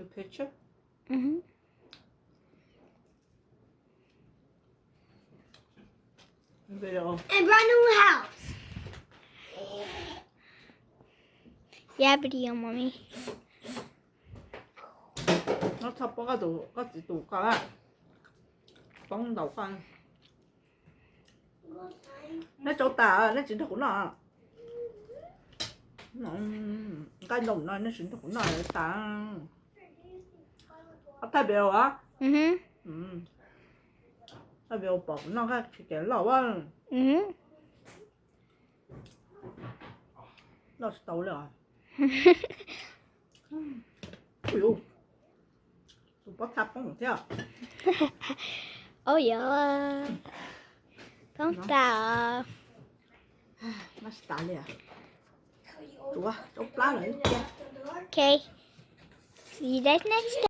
Picture. Mhm. Video. And brand new house. Yeah, video, mommy. No txhob poob koj tus, koj txiv tus ko, poob ntaus koj. Neb tsau tas, neb tsis nrog kuv noj. Nqaij ntau no neb tsis nrog kuv noj tas. Thaij video as? Thaij video pom kuv noj koj tsis kev loj a. Loj tsis tau li os. Tus pob txha poob thiab. Oh, yog poob tas. Noj tsis tas li. Tsuav rau plab lawm tiag. Okay. See you guys next time.